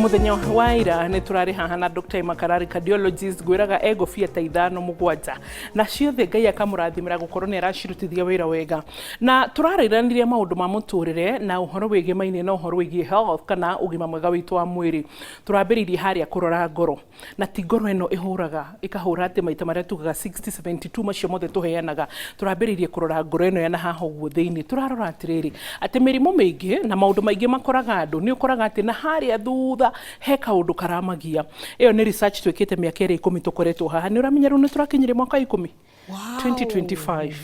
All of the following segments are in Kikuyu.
Mũthenya wa ira nĩ tũrarĩ haha na Dr. Emma Karari, cardiologist. Ngwĩraga engobia ta ithano mũgwanja na ciothe Ngai akamũrathimĩra gũkorwo nĩ aracirutithia wĩra wega, na tũrarĩranirie maũndũ ma mũtũrĩre na ũhoro wĩgĩmainie na ũhoro wĩgiĩ health kana ũgima mwega witũ wa mwĩrĩ. Tũrambĩrĩirie harĩa kũrora ngoro, na ti ngoro ĩno ĩhũraga ĩkahũra atĩ maita marĩa tugaga 60 72 macio mothe tũheanaga. Tũrambĩrĩirie kũrora ngoro ĩno ya na haha ũguo thĩinĩ. Tũrarora atĩrĩrĩ, atĩ mĩrimũ mĩingĩ na maũndũ maingĩ makoraga andũ, nĩ ũkoraga atĩ na harĩa thutha he kaũndũ karamagia. Ĩyo nĩ research twĩkĩte mĩaka ĩrĩa 10 tũkoretwo haha. Nĩ ũramenya rĩu nĩ tũrakinyirie mwaka wa 10, 2025.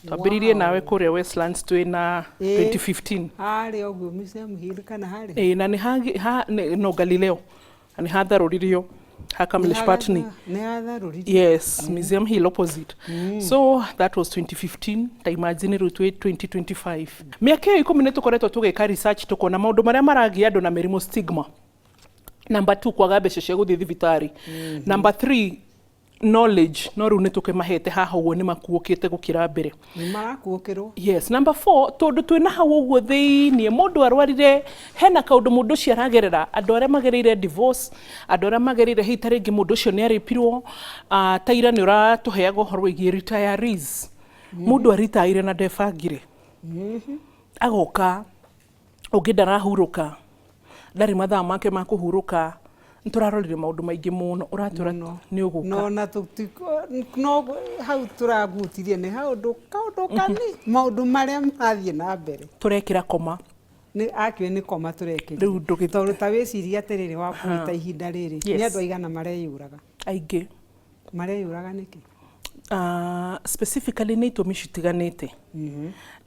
Twambĩrĩirie nawe kũrĩa Westlands twĩ na 2015. Harĩa ũguo Museum Hill kana harĩa? Ĩĩ, na nĩ ha, no Galileo, na nĩ hatharũririo ha Kamlesh Patni. Nĩ hatharũririo. Yes, Museum Hill opposite. So that was 2015. Ta imagine rĩu twĩ 2025. Mĩaka ĩyo 10 nĩ tũkoretwo tũgĩka research, tũkona maũndũ marĩa maragia andũ na mĩrimũ: stigma, number two, kwaga mbeca cia gũthiĩ thibitarĩ, number three, knowledge, no rĩu nĩ tũkĩmahete haha ũguo nĩ makuũkĩte gũkĩra mbere. Nĩ marakuũkĩrwo. Yes. Number four, tondũ twĩna hau ũguo thĩiniĩ mũndũ arwarire, hena kaũndũ mũndũ ũcio aragerera, andũ arĩa magereire divorce, andũ arĩa magereire hihi ta rĩngĩ mũndũ ũcio nĩ arĩpirwo. Taira nĩ ũratũheaga ũhoro wĩgiĩ retirees, mũndũ aritaire na ndebangire, agoka ũngĩ ndarahurũka, ndarĩ mathaa make ma kũhurũka. Nĩ tũrarorire maũndũ maingĩ mũno. Ũratwĩra nĩ ũgũka. No na no hau tũragutirie nĩ haũndũ kaũndũ kani maũndũ marĩa marathiĩ na mbere. Tũrekĩra koma. Nĩ actually nĩ koma tũrekĩrire. Rĩu Tondũ ta wĩcirie atĩrĩrĩ, wa ta ihinda rĩrĩ nĩ andũ aigana mareyũraga? Aingĩ. Mareyũraga nĩkĩ? Specifically nĩ itũmi citiganĩte,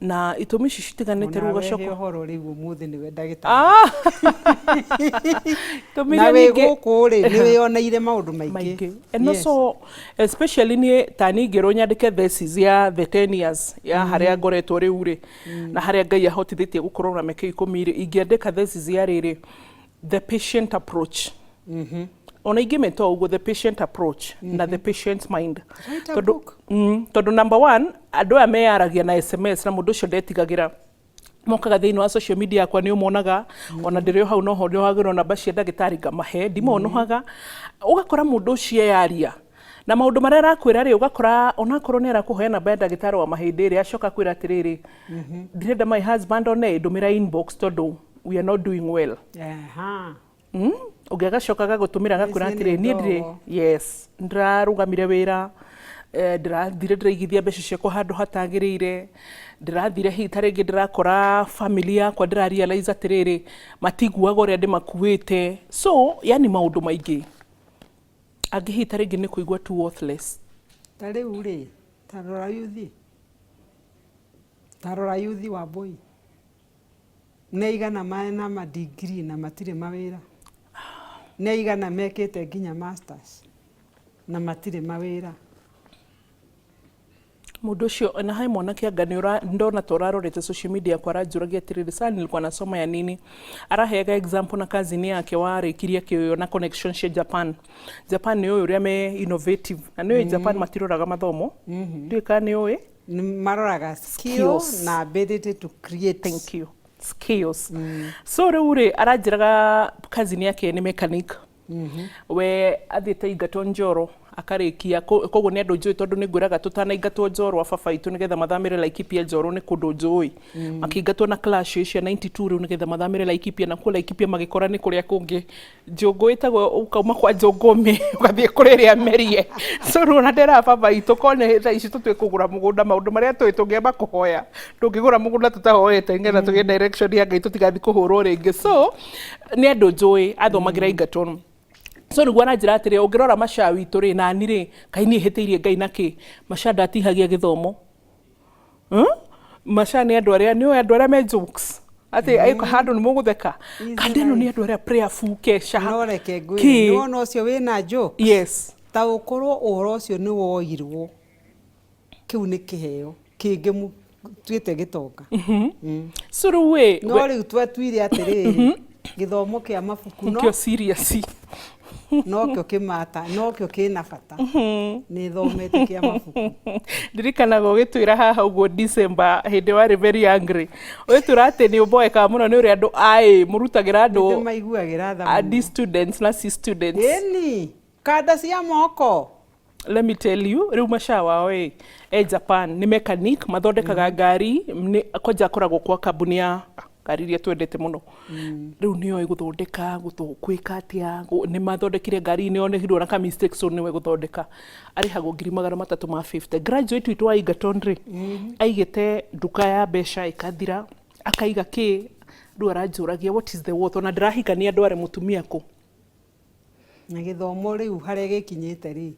na itũmi ici citiganĩte rĩu Onawe he ũgacoka ũhoro rĩu ũmũthĩ nĩwe ndagĩtarĩ. Ah! Itũmi Na iria wĩ nyingĩ gũkũ rĩ, nĩ wĩyoneire maũndũ maingĩ. Maingĩ. And also especially niĩ ta niĩ ingĩrwo nyandĩke thesis ya the 10 years ya harĩa ngoretwo rĩu rĩ, na harĩa Ngai ahotithĩtie gũkorwo na mĩaka 10 rĩ, ingĩandĩka thesis ya rĩrĩ, the patient approach, ona ingĩmĩta ũguo, the patient approach na the patient mind. Write a Tondũ book. Tondũ number one, andũ aya meyaragia na SMS na mũndũ ũcio ndetigagĩra, mokaga thĩinĩ wa social media yakwa, nĩ ũmonaga ona ndĩrĩ o hau, noho nĩohagĩrwo namba cia ndagĩtarĩ ngamahe, ndimonohaga. Ũgakora mũndũ ũcio eyaria na maũndũ marĩa arakwĩra rĩ, ũgakora onakorwo nĩ arakũhoya namba ya ndagĩtarĩ wa mahĩndĩ rĩ, acoka kwĩra atĩrĩrĩ, "Ndirenda my husband one, ndũmĩra inbox tondũ we are not doing well." Ũngĩ agacoka agagũtũmĩra agakwĩra Mĩciĩ atĩrĩ, nĩ "Niĩ ndirĩ ndogo." Yes, ndĩrarũgamire wĩra, ndĩrathire ndĩraigithia mbeca ciakwa handũ hatagĩrĩire, ndĩrathire hihi ta rĩngĩ ndĩrakora family yakwa, ndĩra realize atĩrĩrĩ, matiguaga ũrĩa ndĩmakuĩte. So yani maũndũ maingĩ angĩ hihi ta rĩngĩ nĩ kũigua too worthless. Ta rĩu rĩ, ta rora yuthi, ta rora yuthi wa boy, nĩ aigana mena madigiri na matirĩ mawĩra? Nĩ aigana mekĩte nginya masters na matirĩ mawĩra? Mũndũ ũcio na he mwanake anga nĩ ndona ta ũrarorete social media yakwa, aranjũragia atĩrĩrĩ, "Sasa nilikuwa nasoma ya nini?" Araheaga example na cousin yake warĩkirie akĩona connection cia Japan. Japan nĩ ũĩ ũrĩa me innovative, na nĩ ũĩ Japan matiroraga mathomo, ndiũĩ kana nĩ ũĩ. Nĩ maroraga skill Skills. na ability to create. Thank you, skills. So rĩu rĩ, aranjĩraga cousin yake nĩ mechanic, we athiĩte ingatwo Njoro akarĩkia. Koguo nĩ andũ njũĩ, tondũ nĩ ngwĩraga tũtanaingatwo Njoro, baba itũ nĩgetha mathamĩre Laikipia. Njoro nĩ kũndũ njũĩ makĩingatwo na clash cia 92, rĩu nĩgetha mathamĩre Laikipia, na kuo Laikipia magĩkora nĩ kũrĩa kũngĩ njũngũ ĩtagwo, ũkauma kwa njũngũ mĩ ũgathiĩ kũrĩ ĩrĩa merie. So rĩu ona nderaga baba itũ kone thaa ici tũtue kũgũra mũgũnda, maũndũ marĩa tũĩ tũngĩamba kũhoya, ndũngĩgũra mũgũnda tũtahoete nĩgetha tũgĩe direction ya Ngai, tũtigathiĩ kũhũrwo rĩngĩ. So nĩ andũ njũĩ athomagĩra Egerton. So nĩguo aranjĩra atĩrĩ, ũngĩrora maca witũ rĩ, nani rĩ, kaĩ niĩ hĩtĩirie Ngai nakĩ? Maca ndatihagia gĩthomo. Maca nĩ andũ arĩa nĩ ũĩ andũ arĩa me jokes atĩ handũ nĩ mũgũtheka kandi ĩno nĩ andũ arĩa prayerful kesha. No reke ngwĩre, Kĩ? nĩwona ũcio wĩna joke, ta ũkorwo ũhoro ũcio nĩ woirwo, kĩu nĩ kĩheo kĩngĩ tuĩte gĩtonga. So rĩu ĩ No rĩu twatuire atĩrĩrĩ, Gĩthomo kĩa mabuku no Nĩkĩo serious. Nokĩo kĩmata, nokĩo kĩna bata. Nĩ thomete kĩa mabuku. Ndirikanaga ũgĩtwĩra haha ũguo December, hĩndĩ warĩ very angry, ũgĩtwĩra atĩ nĩ ũmboekaga mũno nĩ ũrĩa andũ aĩ mũrutagĩra andũ. Nĩ maiguagĩra tha A D mũno. students na C students. Ĩni kanda cia moko. Let me tell you, rĩu maca wao ĩ e Japan, nĩ mechanic, mathondekaga ngari. Nĩ kwanja akoragwo kwa kambuni ya ngari iria twendete mũno. Rĩu nĩoĩ gũthondeka, gwĩka atĩa, nĩ mathondekire ngari, nĩ onehirwo na ka mistake, so nĩwe gũthondeka. Arĩhagwo 350,000. Graduate witũ wa Egerton rĩ, aigĩte nduka ya mbeca ĩkathira, akaiga kĩ. Rĩu aranjũragia, what is the worth? Ona ndĩrahikania ndware mũtumia kũ? Na gĩthomo rĩu harĩa gĩkinyĩte rĩ,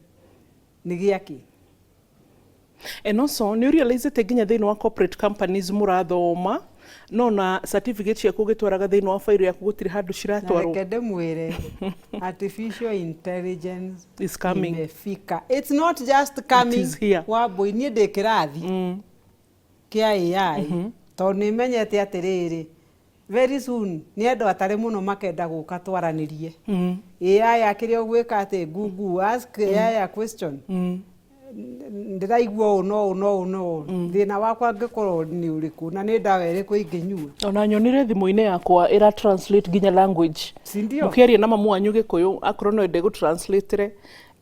nĩ gĩakĩ? And also nĩ ũrealizĩte nginya thĩinĩ wa corporate companies mũrathoma, no na certificate ciaku ũgĩtwaraga thĩinĩ wa fairo yaku, gũtirĩ handũ Na ciratwarwo. Reke ndĩmwĩre, artificial intelligence is coming. Imefika. It's not just coming. It is here. Wambui, niĩ ndĩ kĩrathi kĩa AI, tondũ nĩ menyete atĩrĩrĩ, very soon nĩ andũ atarĩ mũno makenda gũka twaranĩrie. AI akĩrĩ ũgwĩka atĩ Google, ask AI a question, ndĩraigua ũũ no ũũ no ũũ no ũũ, thĩna wakwa ngĩkorwo nĩ ũrĩkũ, na nĩ ndawa ĩrĩkũ ingĩnyua. Ona nyonire thimũ-inĩ yakwa ĩra translate nginya language. Si ndio? Mũkĩaria na mamu wanyu Gĩkũyũ, akorwo no ende gũtranslatere,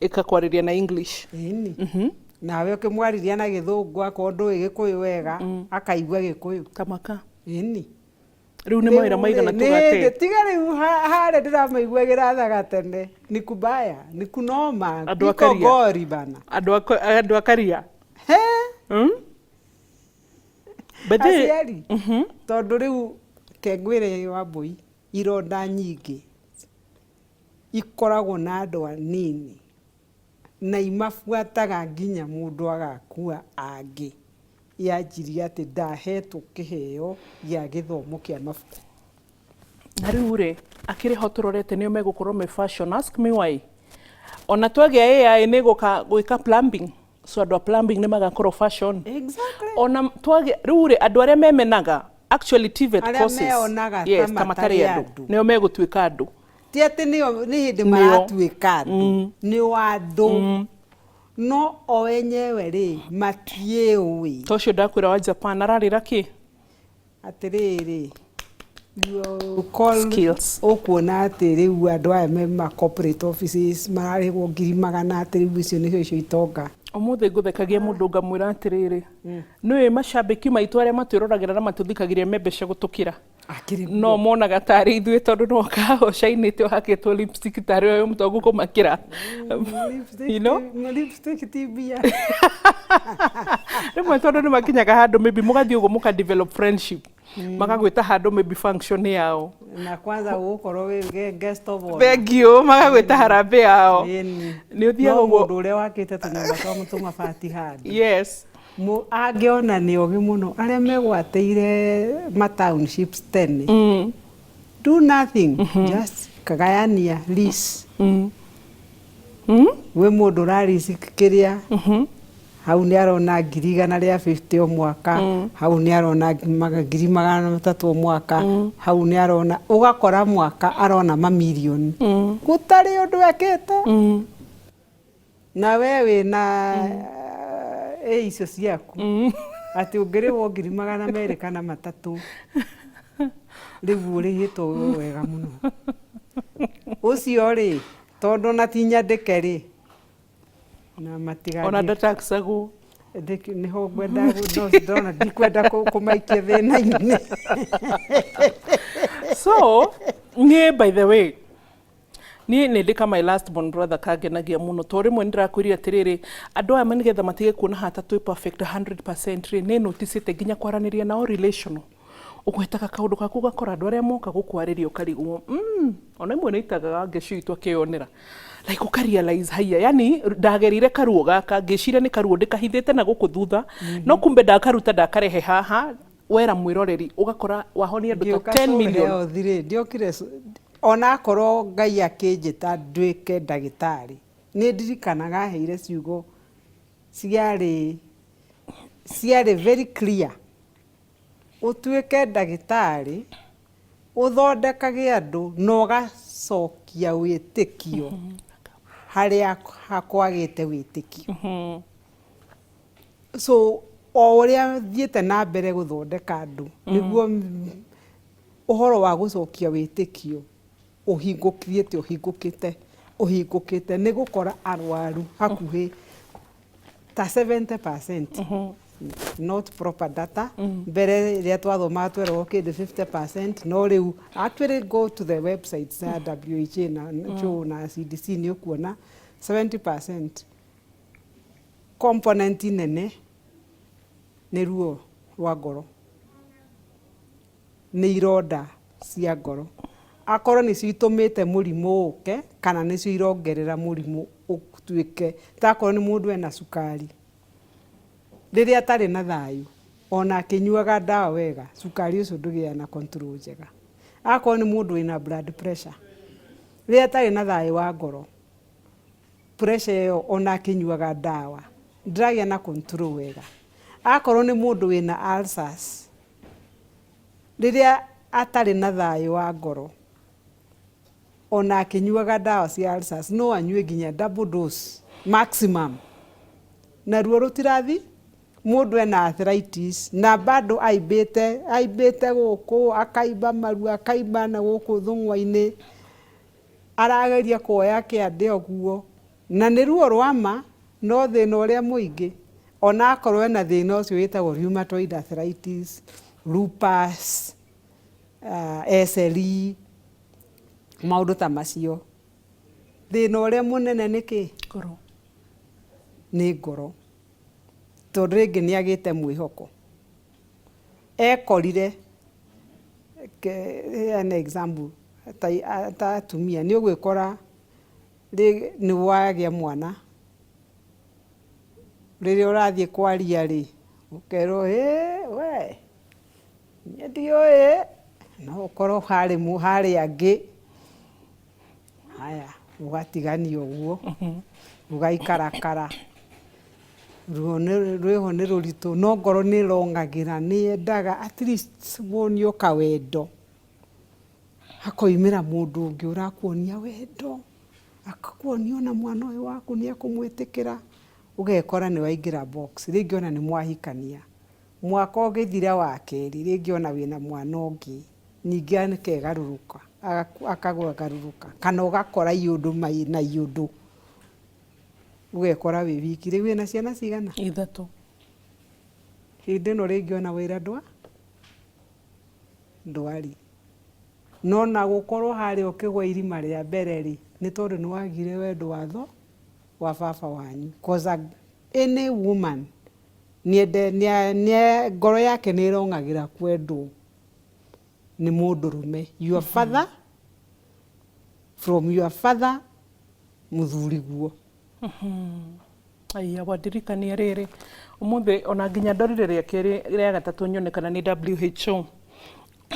ĩkakwarĩria na English. Ĩni, nawe ũkĩmwarĩria na Gĩthũngũ, akorwo ndũĩ Gĩkũyũ wega, akaigua Gĩkũyũ. Tamaka. Ĩni. Rĩu nĩ mawĩra maigana Nĩ tũgate? hĩndĩ tiga rĩu harĩa ndĩramaiguagĩra thaga tene, ni kubaya, ni kunoma. Andũ a iko Karia. Ngori bana. Andũ a Karia. He. But Aciari, tondũ rĩu ke ngwĩre, Wambui, ironda nyingĩ ikoragwo na andũ anini na imabuataga nginya mũndũ agakua. Angĩ yanjirie atĩ ndahetwo kĩheo gĩa gĩthomo kĩa mabuku. Na rĩu rĩ, akĩrĩ ho tũrorete nĩo megũkorwo me fashion. Ask me why. Ona twagĩa AI, nĩ gũka gwĩka plumbing, so andũ a plumbing nĩ magakorwo fashion. Ona twagĩa rĩu rĩ, andũ arĩa memenaga, actually TVET Arĩa courses, meonaga ta yes, ta matarĩ matarĩ andũ, andũ. nĩo megũtuĩka andũ. Ti atĩ nĩo nĩ hĩndĩ Nĩo. maratuĩka andũ, nĩ andũ, no o enyewe rĩ, matiĩũĩ. Ta ũcio ndakwĩra wa Japan ararĩra kĩ? Atĩrĩrĩ, you call Skills. Ũkuona atĩ rĩu andũ aya me ma corporate offices mararĩhwo ngiri magana, atĩ rĩu icio nĩcio icio itonga. Ũmũthĩ ngũthekagia mũndũ ngamwĩra atĩrĩrĩ, nĩũĩ macambĩki maitũ arĩa matwĩroragĩra na matũthikagĩria me mbeca gũtũkĩra, Akĩrĩ no monaga tarĩ ithuĩ, tondũ no kaho cainĩte ũhakĩtwo lipstick tarĩ ũyũ mũtongu kũmakĩra. You know? Lipstick ti mbia. Rĩmwe tondũ nĩ makinyaga handũ maybe mũgathiĩ ũguo mũka develop friendship, magagwĩta handũ maybe function yao. Na kwanza ũgũkorwo wĩ guest of honor. Thank you, magagwĩta harambĩ yao. Ĩni. Nĩ ũthiaga No ũguo. mũndũ ũrĩa wakĩte tũnyũmba twa tũmabati handũ, angĩona nĩ ogĩ mũno arĩa megwatĩire ma townships tene, do nothing, just kagayania lease. Gwĩ mũndũ ũrarici kĩrĩa hau nĩ arona 150,000 o mwaka, hau nĩ arona 300,000 o mwaka, hau nĩ arona, ũgakora mwaka arona mamirioni gũtarĩ ũndũ ekĩte. Na we wĩna ĩ icio ciaku atĩ ũngĩrĩhwo 200,000 kana 300, rĩu ũrĩhĩtwo wega mũno. Ũcio rĩ, tondũ na ti nyandĩke rĩ, na Ona matigathiĩ ndataxagwo. Nĩho ngwenda ndona ndikwenda kũmaikia thĩna-inĩ. So niĩ, by the way, niĩ nĩ ndĩ ka my last born brother kangenagia mũno, to rĩmwe nĩ ndĩrakwĩrire atĩrĩrĩ, andũ aya nĩgetha matige kuona hata twĩ perfect 100% rĩ, nĩ noticĩte nginya kwaranĩria nao relational, ũgwetaga kaũndũ gaku, ũgakora andũ arĩa moka gũkwarĩria ũkarigwo, ona imwe nĩ itagaga ngeci itũ akĩyonera, like ũkarealize haiya, yani ndagerire karuo gaka ngĩciria nĩ karuo ndĩkahithĩte na gũkũ thutha, no kumbe ndakaruta ndakarehe haha wera mwĩroreri, ũgakora wahonia andũ ta Ngĩũka 10 Soul million. Health rĩ, ndiokire onakorwo Ngai akĩnjĩta nduĩke ndagĩtarĩ, nĩ ndirikanaga aheire ciugo ciarĩ very clear: ũtuĩke ndagĩtarĩ. Ũthondekage andũ na ũgacokia wĩtĩkio harĩa kwagĩte wĩtĩkio. So o ũrĩa thiĩte na mbere gũthondeka andũ, nĩguo ũhoro wa gũcokia wĩtĩkio ũhingũkĩte, ũhingũkĩte, ũhingũkĩte. Nĩ gũkora arwaru hakuhĩ ta 70%, not proper data. Mbere rĩrĩa twathomaga tweragwo kĩndũ 50%, no rĩu actually go to the websites ya WHO na WHO na CDC, nĩ ũkuona 70%. Component nene nĩ ruo rwa ngoro, nĩ ironda cia ngoro, akorwo nĩcio itũmĩte mũrimũ ũke kana nĩcio irongerera mũrimũ ũtuĩke. Takorwo nĩ mũndũ ena cukari, rĩrĩa atarĩ na thayũ, ona akĩnyuaga ndawa wega, cukari ũcio ndũgĩaga na control njega. Akorwo nĩ mũndũ wĩna blood pressure, rĩrĩa atarĩ na thayũ wa ngoro, pressure ĩyo ona akĩnyuaga ndawa ndĩragĩa na control wega. Akorwo nĩ mũndũ wĩna ulcers, rĩrĩa atarĩ na thayũ wa ngoro, ona akĩnyuaga ndawa cia ulcers no anyue nginya double dose maximum na ruo rũtirathi. Mũndũ ena arthritis na bado aimbĩte, aimbĩte gũkũ, akaimba maru, akaimba na gũkũ thũng'wa-inĩ, arageria kuoya kĩande ũguo na nĩ ruo rwa ma. No thĩna ũrĩa mũingĩ, ona akorwo ena thĩna ũcio wĩtagwo rheumatoid arthritis, lupus, SLE, maũndũ ta macio, thĩna ũrĩa mũnene nĩ kĩ? Ngoro. Nĩ ngoro, tondũ rĩngĩ nĩ agĩte mwĩhoko, ekorire. Heane example ta atumia, nĩ ũgwĩkora nĩ wagĩa mwana, rĩrĩa ũrathiĩ kwaria rĩ, ũkerwo, "Ĩ we, niĩ ndiũĩ, no ũkorwo harĩ harĩ angĩ." Haya, ũgatigania ũguo, ũgaikarakara, ruo rwĩho nĩ rũritũ, no ngoro nĩ ĩrongagĩra, nĩ yendaga at least wonio kawendo. Hakoimĩra mũndũ ũngĩ ũrakuonia wendo, akakuonia ona mwana ũyũ waku nĩ ekũmwĩtĩkĩra, ũgekora nĩ waingĩra box. Rĩngĩ ona nĩ mwahikania, mwaka ũgĩthira wa kerĩ, rĩngĩ ona wĩna mwana ũngĩ, ningĩ akegarũrũka, akagarũrũka, kana ũgakora iũndũ na iũndũ, ũgekora wĩ wiki. Rĩu wĩna ciana cigana? Ithatũ. Hĩndĩ ĩno rĩngĩ ona wĩra ndwari, no na gũkorwo harĩa ũkĩgwa irima rĩa mbere rĩ, nĩ tondũ nĩ wagire wendo wa tho wa baba wanyu. 'Cause any woman nĩende ngoro yake nĩ ĩrong'agĩra kwendwo nĩ mũndũrũme, your father, from your father, mũthuriguo. Aya, wandirikania rĩrĩ, ũmũthĩ ona nginya ndorire rĩa kerĩ, rĩa gatatũ, nyone kana nĩ WHO.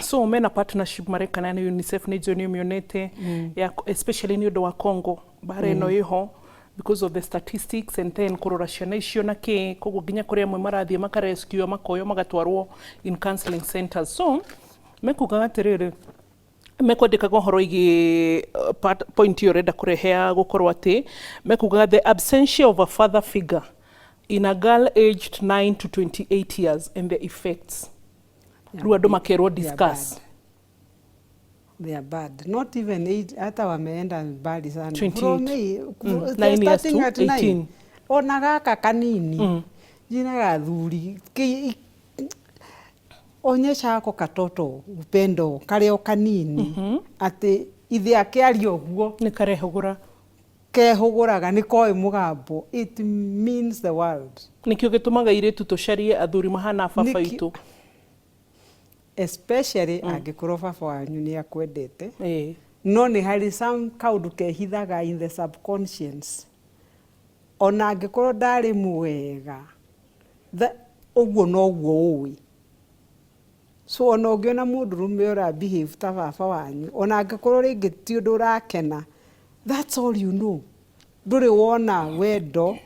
So mena partnership marekana na UNICEF, nĩ njũĩ nĩ ũmĩonete ya especially nĩ ũndũ wa Congo, mbara ĩno ĩho, because of the statistics and then kũrora ciana icio na kĩ. Koguo nginya kũrĩ amwe marathiĩ makarescue, makoywo, magatwarwo in counseling centers. So mekugaga atĩrĩrĩ, mekwandĩkaga ũhoro ĩgiĩ point ĩyo ũrenda kũrehe ya gũkorwo atĩ mekugaga the absentia of a father figure in a girl aged 9 to 28 years and the effects. Rĩu andũ makerwo They are discuss. Bad. They are bad. Not even eight, hata wameenda mbali sana. 28. From eight, they're 9 years starting to at 9. 18. Ona gaka kanini jina gathuri onyesha ako katoto upendo karĩ o kanini, atĩ ithe akĩaria ũguo nĩ karehũgũra. Kehũgũraga, nĩ koĩ mũgambo. It means the world. Nĩkĩo gĩtũmaga airĩtu tũcarie athuri mahana baba witũ. Especially angĩkorwo baba wanyu nĩ akwendete, no nĩ harĩ some kaũndũ kehithaga in the subconscious, ona angĩkorwo ndarĩ mwega, ũguo noguo ũĩ. So ona ũngĩona mũndũrũme ũra behave ta baba wanyu, ona angĩkorwo rĩngĩ ti ũndũ ũrakena, that's all you know. Ndũrĩ wona wendo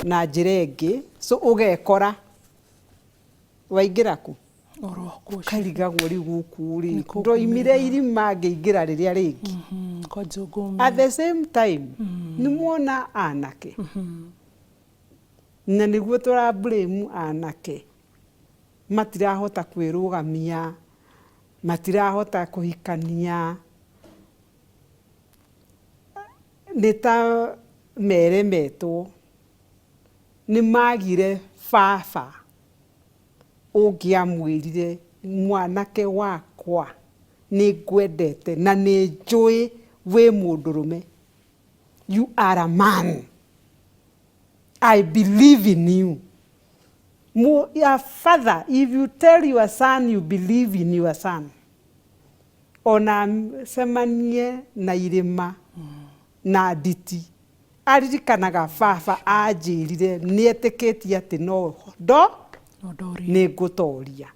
na njĩra ĩngĩ, so ũgekora waingĩra kũ. Oro kũci. Karigagwo rĩu gũkũ rĩ, Nĩkũ ndoimire irima ngĩingĩra rĩrĩa rĩngĩ. Kwa njũngũmi. At the same time, nĩ muona anake, na nĩguo tũra blame anake, matirahota kwĩrũgamia, matirahota kũhikania, nĩ ta meremetwo, nĩ magire baba ũngĩamwĩrire, "Mwanake wakwa, nĩ ngwendete na nĩ njũĩ wĩ mũndũrũme. You are a man. I believe in you." Your father, if you tell your son you believe in your son, ona cemanie na irĩma na nditi, aririkanaga, "Baba anjĩrire nĩ etĩkĩtie atĩ no ndo No ndoria. nĩ ngũtoria."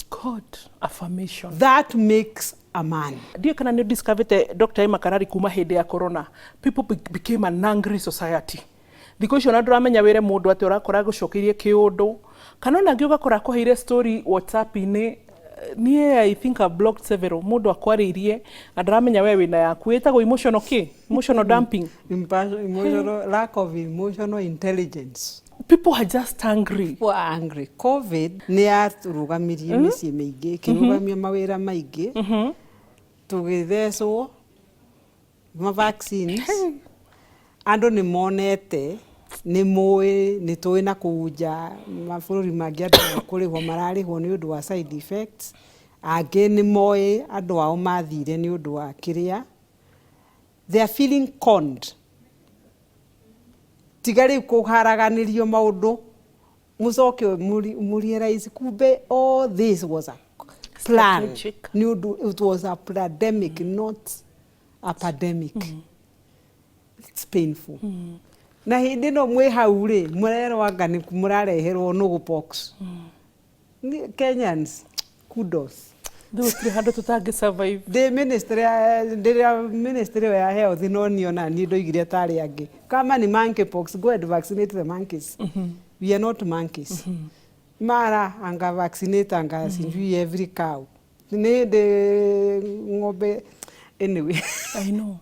God affirmation. That makes a man. Ndiũĩ kana nĩ discoverĩte, Dr. Emma Karari, kuma hĩndĩ ya corona people became an angry society. Thikũ icio ona ndũramenya wĩre mũndũ atĩ ũrakora gũcokeirie kĩũndũ, kana ona angĩ ũgakora akũheire story WhatsApp-inĩ. Niĩ I think I've blocked several. Mũndũ akwarĩirie na ndaramenya we wĩna yaku, ĩtagwo emotional kĩ, emotional dumping. Emotional, lack of emotional intelligence. People are just angry. People are angry. COVID nĩ yatũrũgamirie mĩciĩ mĩingĩ, ĩkĩrũgamia mawĩra maingĩ, tũgĩthecwo ma vaccines. Andũ nĩ monete, nĩ mũĩ, nĩ tũĩ na kũu nja mabũrũri mangĩ andũ kũrĩhwo mararĩhwo nĩ ũndũ wa side effects. Angĩ nĩ moĩ andũ ao mathire nĩ ũndũ wa kĩrĩa. They are feeling conned. Tiga rĩu kũharaganĩrio maũndũ, mũcoke mũrealize kumbe all this was a plan. Strategic. Nĩ ũndũ it was a pandemic, not a pandemic. It's painful. Na hĩndĩ ĩno mwĩ hau rĩ, mũrerwo anga nĩ mũrareherwo nũgũ pox. Kenyans, kudos. Rĩu gũtirĩ handũ tũtangĩ survive. Ndĩ ministry ndĩrĩa ministry ĩyo ya health, no niĩ ona niĩ ndoigire tarĩ angĩ, kama ni monkeypox, go and vaccinate the monkeys. We are not monkeys. Mara anga vaccinate anga sijui every cow, nĩ hĩndĩ ng'ombe, anyway. I know.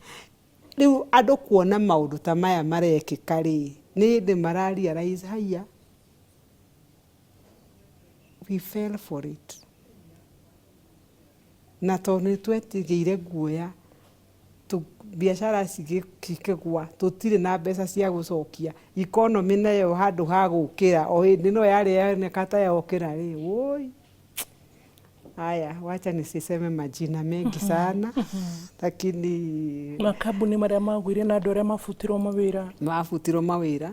Rĩu andũ kuona maũndũ ta maya marekĩka rĩ, nĩ hĩndĩ mara realize, haiya, we fell for it. Na tondũ nĩ twetigĩire guoya, biacara cikĩgwa, tũtirĩ na mbeca cia gũcokia economy, nayo handũ ha gũkĩra o hĩndĩ no yarĩ yoneka ta yokĩra rĩ, woi, haya, wacha nisiseme majina mengi sana, lakini Makambuni marĩa magũire na andũ arĩa mabutirwo mawĩra. Mabutirwo mawĩra.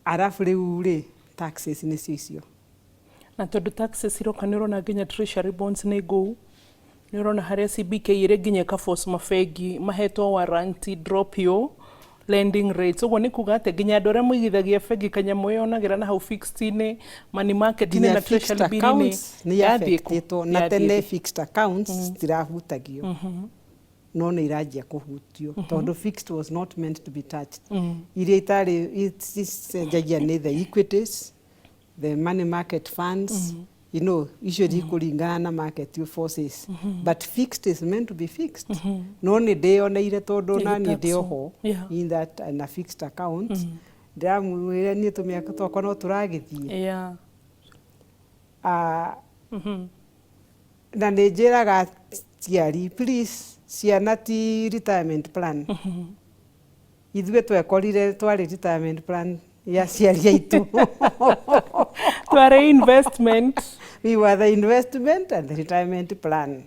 Arabu rĩu rĩ, taxes nĩcio icio. Na tondũ taxes iroka, nĩ ũrona nginya treasury bonds nĩ ngũu. Nĩ ũrona harĩa CBK ĩrĩ nginya ĩkaforce mabengi mahetwo warranty, drop your lending rates. Ũguo nĩ kuga atĩ nginya andũ arĩa mũigithagia bengi kanyamũ yonagĩra na hau fixed-inĩ, money market-inĩ nginya na fixed treasury bill-inĩ accounts nĩ yathiĩ kũ? affectĩtwo. Na Yathiĩ tene thĩ. Fixed accounts citirahutagio, no nĩ iranjia kũhutio tondũ fixed was not meant to be touched. Iria itarĩ cicenjagia nĩ the equities, the money market funds, icio ikũringana na market forces, but fixed is meant to be fixed. No nĩ ndĩyoneire tondũ na niĩ ndĩ oho in that na fixed account, ndĩramwĩra niĩ tũmĩaka twakwa no tũragĩthiĩ. Ah, na nĩ njĩraga ciari, please, ciana ti retirement plan. Ithuĩ twekorire twarĩ retirement plan ya ciari aitũ. Twarĩ investment. We were the investment and the retirement plan.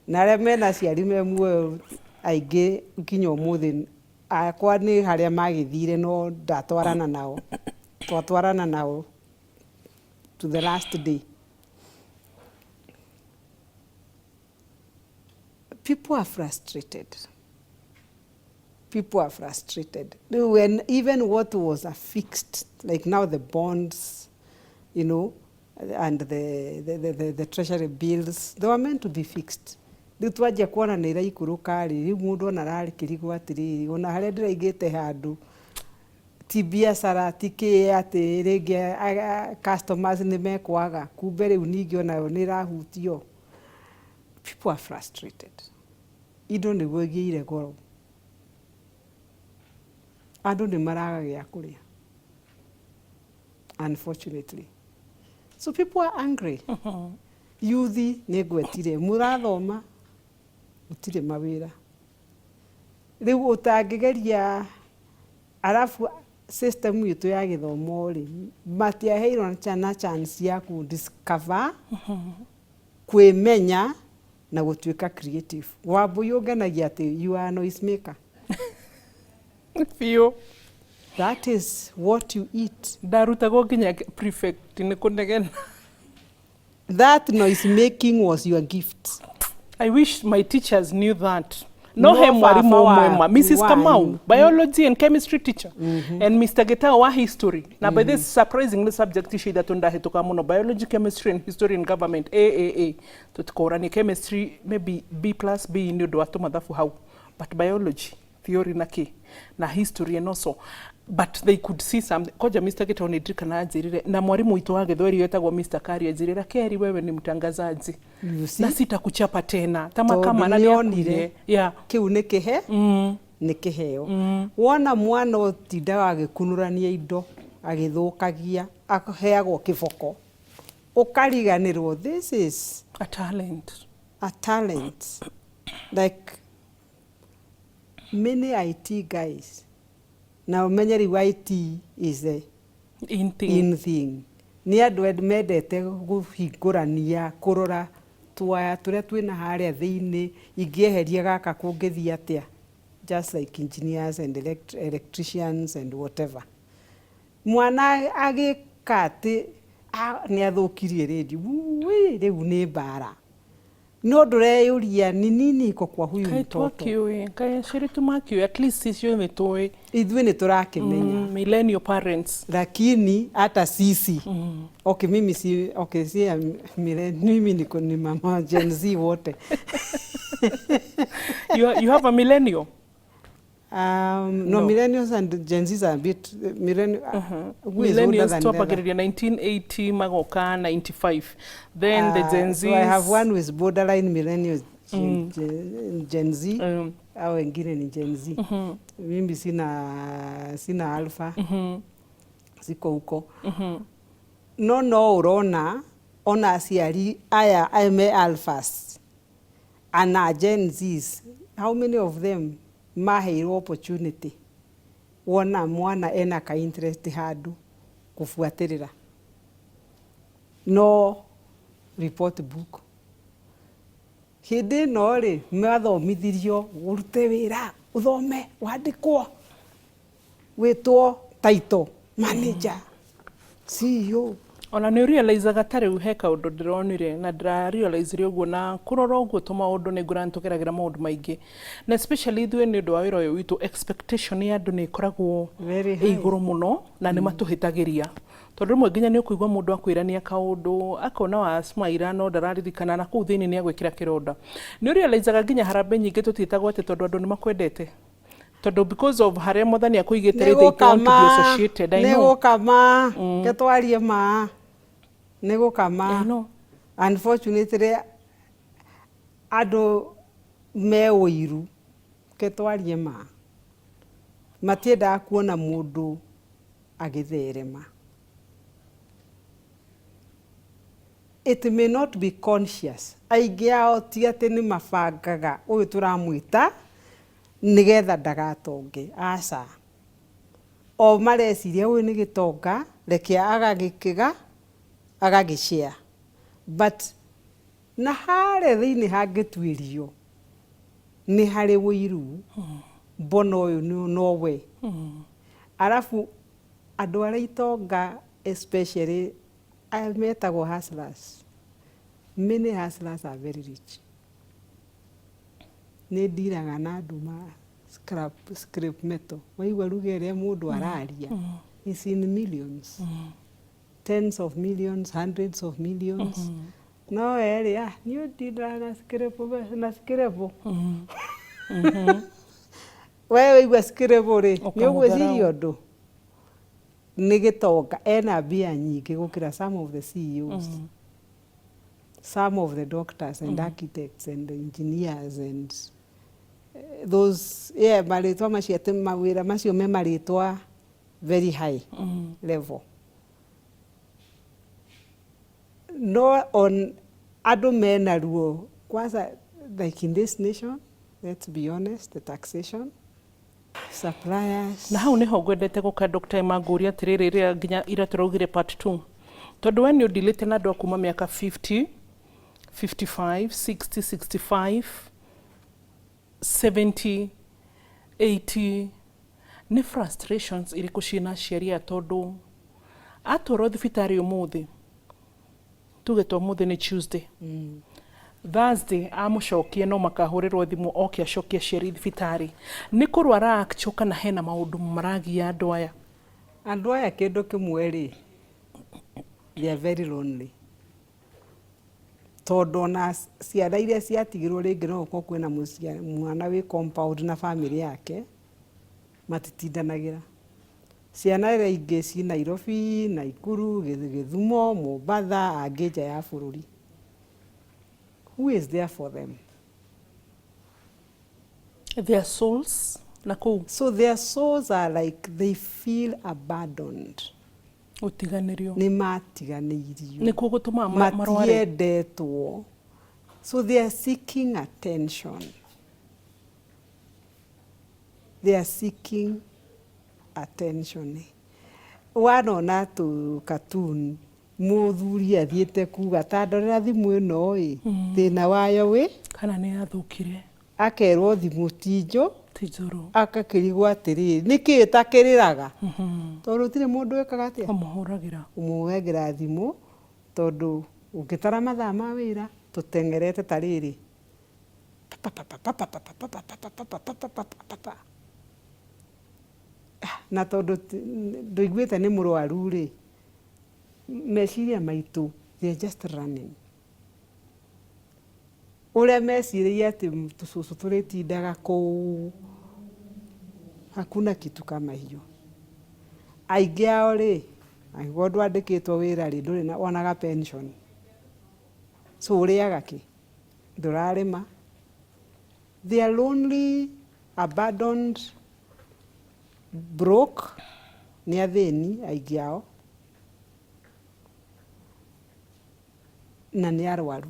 Na arĩa mena aciari me muoyo aingĩ nginya ũmũthĩ, akwa nĩ harĩa magĩthire, no ndatwarana nao, twatwarana nao to the last day. People are frustrated. People are frustrated when even what was a fixed, like now the bonds and the treasury bills, they were meant to be fixed. Rĩu twanjia kuona nĩ iraikũrũka rĩ, rĩu mũndũ ona ararĩkĩrigwo atĩrĩrĩ, ona harĩa ndĩraigĩte handũ Ti biacara, ti kĩ, atĩ rĩngĩ customers nĩ mekwaga. Kumbe rĩu ningĩ onayo nĩ ĩrahutio. People are frustrated. Indo nĩguo igĩire goro, andũ nĩ maraga gĩa kũrĩa, unfortunately. So people are angry. Youth, nĩ ngwetire, mũrathoma, gũtirĩ mawĩra. Rĩu ũtangĩgeria, arabu system itũ ya gĩthomo rĩ, matiaheirwo na chance ya ku discover, kwĩmenya na gũtuĩka creative. Wambui, ũngenagia atĩ you are a noise maker. Biũ. That is what you eat. Ndarutagwo nginya prefect nĩ kũnegena. That noise making was your gift. I wish my teachers knew that. No, No he mwarimu baba ũmwe ma waku Mrs. Kamau, wanyu. Biology and chemistry teacher, and Mr. Getao wa history. Na by this, surprisingly, subject icio ithatũ ndahĩtũka mũno: biology, chemistry and history and government, AAA. Tũtikũranie chemistry, maybe B plus B nĩ ũndũ wa tũmathabu hau, but biology theory na kĩ na history and also, but they could see something. Koja Mr. Getao nĩ ndirikana anjĩrire, na mwarimu witũ wa gĩthweri wetagwo Mr. Kari anjĩrire, "Keri, wewe ni mtangazaji." You see? Na sitakuchapa tena tama Tondũ kama na nĩonire nĩakuire, yeah. Kĩu nĩ kĩhe nĩ kĩheo. Wona mwana ũtindaga agĩkunũrania indo, agĩthũkagia, aheagwo kĩboko, ũkariganĩrwo this is a talent. A talent. Like many IT guys na ũmenye rĩu IT is the in thing. In thing. Nĩ andũ mendete kũhingũrania, kũrora twaya tũrĩa twĩna harĩa thĩinĩ, ingĩeheria gaka kũngĩthiĩ atĩa, just like engineers and electricians and whatever. Mwana agĩka atĩ nĩ athũkirie rĩndiũ, wui, rĩu nĩ mbara. No ndũreyũria ni nini iko kwa huyu Kaĩ mtoto. Twakĩũĩ, kaĩ aciari tũmakĩũĩ? At least icio nĩ tũĩ. Ithuĩ nĩ tũrakĩmenya. Millennial parents. Lakini hata sisi, okay, mimi si, okay, si ya mimi niko, ni mama Gen Z wote. You have a millennial? No, No. Millennials and Gen Zs are a bit millennial, who is older Millennials than the other? twambagĩrĩria 1980 magoka 95, then the Gen Zs. So I have one who is borderline millennial, Gen Z, au wengine ni Gen Z. Mimi sina alpha, siko huko. No ũrona ona aciari aya ame alphas ana Gen Zs, how many of them maheirwo opportunity wona mwana ena ka interest handũ kũbuatĩrĩra? No report book. Hĩndĩ ĩno rĩ, mathomithirio ũrute wĩra, ũthome, wandĩkwo, wĩtwo title manager, CEO. Ona nĩ ũrealizaga ta rĩu he kaũndũ ndĩronire na ndĩrarealizire ũguo na kũrora ũguo tũmaũndũ, nĩ ngũra nĩtũgeragĩra maũndũ maingĩ, na especially ithuĩ nĩ ũndũ wa wĩra ũyũ witũ, expectation ya andũ nĩ ĩkoragwo Very ĩ high. Igũrũ mũno, na nĩ matũhĩtagĩria, tondũ rĩmwe nginya nĩ ũkũigua mũndũ akwĩrania kaũndũ, akona wa smaira no ndararirikana, na kũu thĩinĩ nĩ agwĩkĩra kĩronda. Nĩ ũrealizaga nginya harambee nyingĩ tũtiĩtagwo atĩ tondũ andũ nĩ makwendete, tondũ because of harĩa mwathani akũigĩte rĩ, they don't want to be associated. I Nĩ know. gũkama, ke twarie ma, nĩ gũkama. I know. Unfortunately, andũ me ũiru, ke twarie ma, matiendaga kuona mũndũ agĩtherema. It may not be conscious. Aingĩ ao ti atĩ nĩ mabangaga ũyũ tũramwĩta nĩgetha ndagatonge, aca. O mareciria ũyũ nĩ gĩtonga, reke agagĩkĩga agagĩshare, but na harĩa thĩinĩ hangĩtuĩrio nĩ harĩ ũiru, mbona ũyũ nowe. Arabu andũ arĩa itonga, especially aya metagwo hustlers, many hustlers are very rich. Nĩ ndiraga na andũ ma scrap metal, waigua ruga ĩrĩa mũndũ araria is in millions, tens of millions, hundreds of millions. No erĩ, ah, niĩ ndindaga na scrap, na scrap. We waigua scrap rĩ, nĩ ũgwĩciria ũndũ. Nĩ gĩtonga, ena mbia nyingĩ gũkĩra some of the CEOs, some of the doctors and architects and engineers and those, yeah, marĩtwa macio atĩ mawĩra macio me marĩtwa very high level. No on andũ mena ruo kwanza, like in this nation, let's be honest, the taxation, suppliers. Na hau niho ngwendete guka Dr. Emma, ngũria atĩrĩrĩ, rĩrĩa nginya ira tũraugire part 2, tondũ we nĩ ũndilĩte na andũ a kuma mĩaka 50, 55, 60, 65, 70, 80, nĩ frustrations irĩkũ ciĩna aciari aya? Tondũ atwarwo thibitarĩ ũmũthĩ, tuge to ũmũthĩ nĩ Tuesday, Thursday amũcokie, no makahũrĩrwo thimũ oke acokie aciari thibitarĩ nĩ kũrwara actual, kana hena maũndũ maragia andũ aya? Andũ aya, kĩndũ kĩmwe rĩ, they are very lonely, tondũ ona ciana iria ciatigirwo rĩngĩ, no gũkorwo kwĩna mwana wĩ compound na family yake, matitindanagĩra. Ciana iria ingĩ ci Nairobi, Naikuru, Gĩthumo, Mombatha, angĩ nja ya bũrũri. Who is there for them? Their souls na kũu. So their souls are like, they feel abandoned. Gũtiganĩrio. Nĩ matiganĩirio. Nĩkuo gũtũmaga marware. Matiendetwo, so they are seeking attention, they are seeking attention. Wanona tu cartoon, mũthuri athiĩte kuga, "Ta ndorera thimũ ĩno ĩ, thĩna wayo wĩ?" Kana nĩ yathũkire. Akerwo thimũ ti njũ. Ti njũru. Akakĩrigwo atĩrĩrĩ, nĩkĩ ĩtakĩrĩraga, tondũ gũtirĩ mũndũ wĩkaga atĩa? Ũmũhũragĩra. Ũmũhũragĩra thimũ, tondũ ũngĩtara mathaa ma wĩra tũteng'erete ta rĩrĩ pa pa pa pa pa pa pa pa pa pa pa pa pa pa pa pa pa. Na tondũ ndũiguĩte nĩ mũrwaru rĩ, meciria maitũ, they are just running ũrĩa mecirĩria atĩ tũcũcũ tũrĩtindaga kũu. Hakuna kitu kama hiyo. Aingĩ ao rĩ, angĩkorwo ndwandĩkĩtwo wĩra rĩ, ndũrĩ na wonaga pension, so ũrĩaga kĩ? Ndũrarĩma. They are lonely, abandoned, broke, nĩ athĩni aingĩ ao, na nĩ arwaru,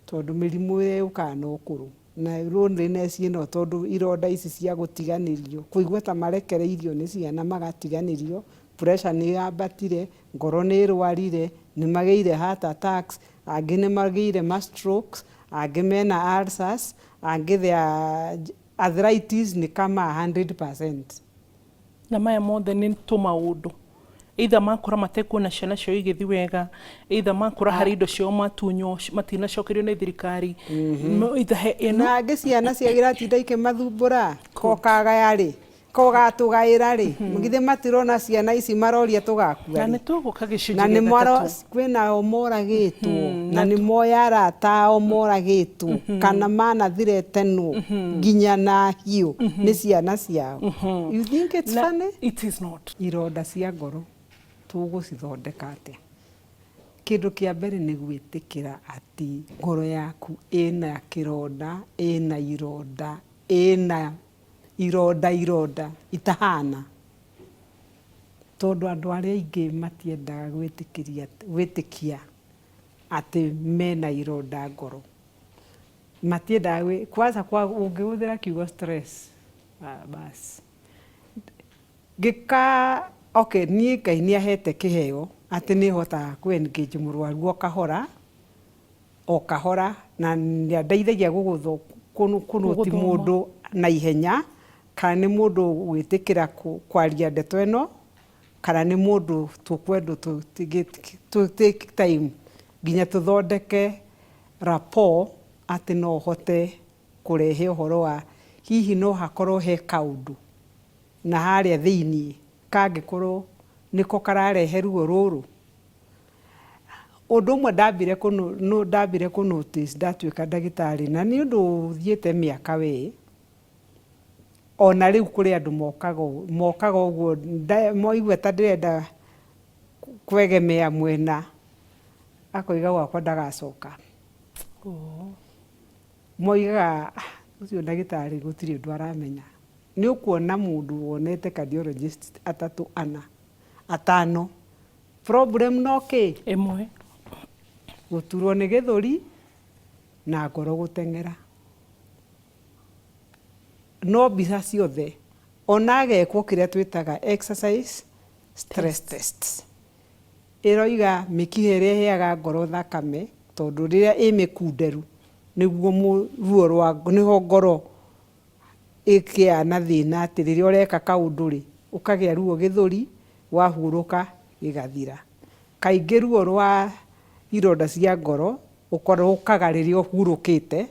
tondũ mĩrimũ ĩrĩa yũkaga na ũkũrũ na loneliness ĩno, tondũ ironda ici cia gũtiganĩrio, kũigua ta marekereirio nĩ ciana magatiganĩrio, pressure nĩ yambatire, ngoro nĩ ĩrwarire, nĩ magĩire heart attacks, angĩ nĩ magĩire ma strokes, angĩ mena ulcers, angĩ their arthritis nĩ kama 100%. Na maya mothe nĩ tũmaũndũ, either makũra matekuona ciana ciao igĩthi wega, either makũra harĩ indo ciao matunywo matinacokerio nĩ thirikari. No either he ĩno. Na angĩ ciana cia iratinda ikĩmathumbũra, ko kagaya rĩ, ko gatũgaĩra rĩ, githĩ matirona ciana ici maroria tũgakua Na rĩ? Nĩ tũgũka gĩcunjĩ Na nĩ gĩa maro gatatũ. kwĩna o moragĩtwo, na nĩ moya arata ao moragĩtwo, kana manathiretenwo nginya na hiũ nĩ ciana ciao. You think it's Na funny? It is not. Ironda cia ngoro tũgũcithondeka atĩa? Kĩndũ kĩa mbere nĩ gwĩtĩkĩra atĩ ngoro yaku ĩna kĩronda, ĩna ironda, ĩna ironda, ironda itahana, tondũ andũ arĩa aingĩ matiendaga gwĩtĩkĩria, gwĩtĩkia atĩ mena ironda ngoro. Matiendaga kwanza kwa ũngĩhũthĩra kiugo stress, ah, bas ngĩka. Okay, niĩ Ngai nĩ ahete kĩheo atĩ nĩ hotaga kũ engage mũrwaru o kahora o kahora, na nĩ andeithagia gũgũtho kũnũti Gũgũthoma. Mũndũ na ihenya, kana nĩ mũndũ gwĩtĩkĩra kwaria ndeto ĩno, kana nĩ mũndũ tũkwendwo tũ take time nginya tũthondeke rapport, atĩ no ũhote kũrehe ũhoro wa hihi no hakorwo he kaũndũ na harĩa thĩiniĩ kangĩkorwo nĩko kararehe ruo rũrũ. Ũndũ ũmwe ndambire no ndambire kũ notice ndatuĩka ndagĩtarĩ, na nĩ ũndũ ũthiĩte mĩaka we, Ona rĩu kũrĩ andũ mokaga mokaga ũguo moigua ta ndĩrenda kwegemea mwena, akoiga gwakwa ndagacoka. Moigaga, "Ah, ũcio ndagĩtarĩ gũtirĩ ũndũ aramenya." Nĩ ũkuona mũndũ wonete cardiologist atatũ, ana, atano, problem no kĩ? Ĩmwe. Gũturwo nĩ gĩthũri na ngoro gũteng'era. No mbica ciothe, ona agekwo kĩrĩa twĩtaga exercise stress test, ĩroiga mĩkiha ĩrĩa ĩheaga ngoro thakame, tondũ rĩrĩa ĩ mĩkunderu nĩguo ruo rwa nĩho ngoro ĩkĩaga na thĩna, atĩ rĩrĩa ũreka kaũndũ rĩ, ũkagĩa ruo gĩthũri, wahurũka gĩgathira. Kaingĩ ruo rwa ironda cia ngoro ũkaga rĩrĩa ũhurũkĩte,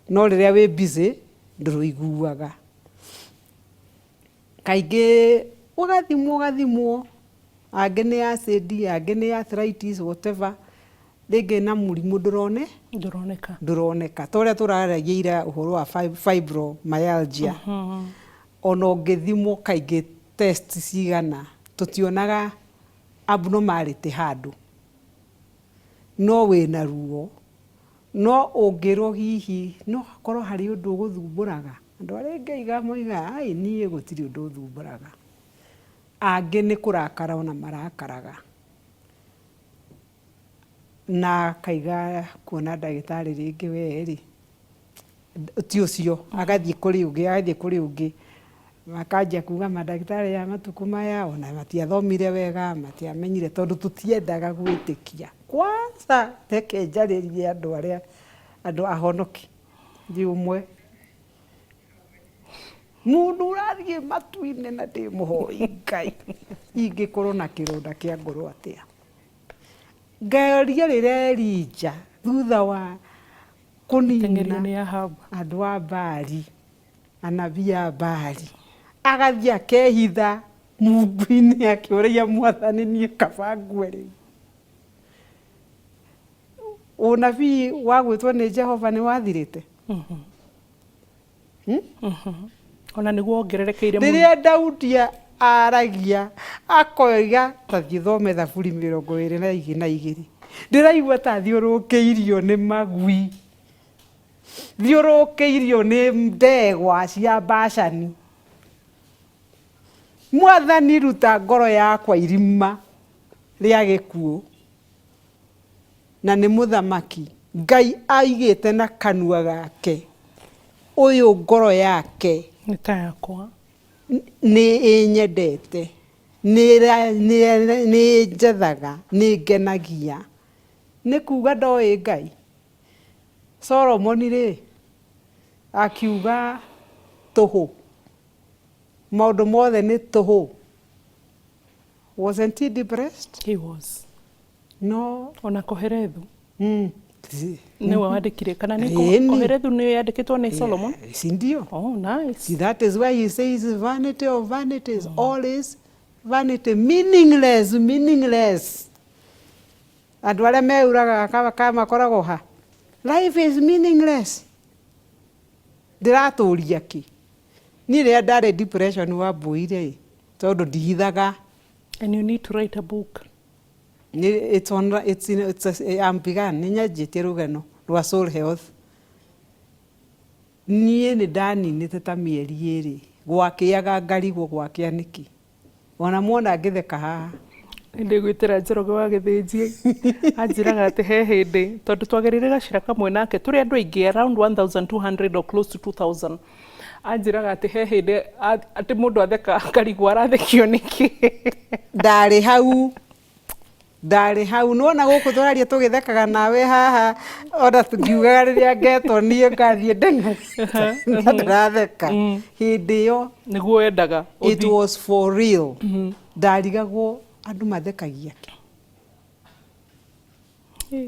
no rĩrĩa wĩ busy ndũrũiguaga. Kaingĩ ũgathimwo ũgathimwo, angĩ nĩ acid, angĩ nĩ arthritis, whatever, rĩngĩ na mũrimũ ndũrone Ndũroneka. Ndũroneka. Ta ũrĩa tũraragia ira ũhoro wa fibromyalgia, ona ũngĩthimwo kaingĩ test cigana, tũtionaga abnormality handũ, no wĩna ruo. No ũngĩrwo hihi no hakorwo harĩ ũndũ ũgũthumbũraga, andũ arĩa aingĩ aiga moigaga, "Ai, niĩ gũtirĩ ũndũ ũthumbũraga." Angĩ nĩ kũrakara ona marakaraga, na akaiga kuona ndagĩtarĩ rĩngĩ we rĩ ti ũcio, agathiĩ kũrĩ ũngĩ, agathiĩ kũrĩ ũngĩ, makanjia kuga mandagĩtarĩ a matukũ maya ona matiathomire wega, matiamenyire, tondũ tũtiendaga gwĩtĩkia. Kwanza reke njarĩrie andũ arĩa andũ ahonoki. Ndi ũmwe mũndũ ũrathiĩ matu-inĩ na ndĩ mũhoi Ngai, ingĩkorwo na kĩronda kĩa ngoro atĩa? Ngaria rĩrĩa Elija thutha wa teng'erio kũnina nĩ Ahab, andũ a Baali, anabii a Baali, agathiĩ akehitha mungu-inĩ akĩũragia Mwathani, "Niĩ kaba ngue rĩu." Ũnabii wa gwĩtwo nĩ Jehova nĩ wathirĩte. Ona nĩguo wongererekeire mũno. Rĩrĩa Daudi aragia akoiga, ta thiĩ thome Thaburi 22, ndĩraigua ta thiũrũkĩirio nĩ magui, thiũrũkĩirio nĩ ndegwa cia Bashani. Mwathani, ruta ngoro yakwa irima rĩa gĩkuũ. Na nĩ mũthamaki Ngai aigĩte na kanua gake, ũyũ ngoro yake nĩ ta yakwa, nĩ ĩnyendete, nĩ ĩnjethaga, nĩ ngenagia. Nĩ kuga ndoĩ Ngai. Solomoni rĩ, akiuga tũhũ, maũndũ mothe nĩ tũhũ. Wasn't he depressed? He was. No Ona Koherethu nĩwe wandĩkire, kana nĩ Ĩni. Koherethu nĩ yandĩkĩtwo nĩ Solomon? Si ndio? Oh, nice. See, that is why he says vanity of vanities, all is vanity, meaningless, meaningless. Andũ arĩa meuragaga kama makoragwo ha? Life is meaningless. Ndĩratũria kĩ? Niĩ rĩrĩa ndarĩ depression wa mbũire, tondũ ndihithaga. And you need to write a book. It's on, it's in, it's a, I'm began, nĩ nyanjĩtie rũgano rwa soul health. Niĩ nĩ ndaninĩte ta mĩeri 2, gwakĩaga ngarigwo gwakĩa nĩkĩ. Ona muona ngĩtheka haha. Ndĩgwĩtĩra Njoroge wa Gĩthĩnji, anjĩraga atĩ he hĩndĩ, tondũ twagereire gacĩra kamwe nake tũrĩ andũ aingĩ around 1200 or close to 2000, anjĩraga atĩ he hĩndĩ atĩ mũndũ atheka akarigwo arathekio nĩkĩ. Ndarĩ hau, ndarĩ hau. Nĩwona gũkũ tũraria tũgĩthekaga nawe haha, ona tũngiugaga rĩrĩa ngetwo niĩ ngathiĩ ndeng'ere na ndĩratheka. Hĩndĩ ĩyo Nĩguo wendaga it ũthiĩ. was for real. Ndarigagwo andũ mathekagia kĩ.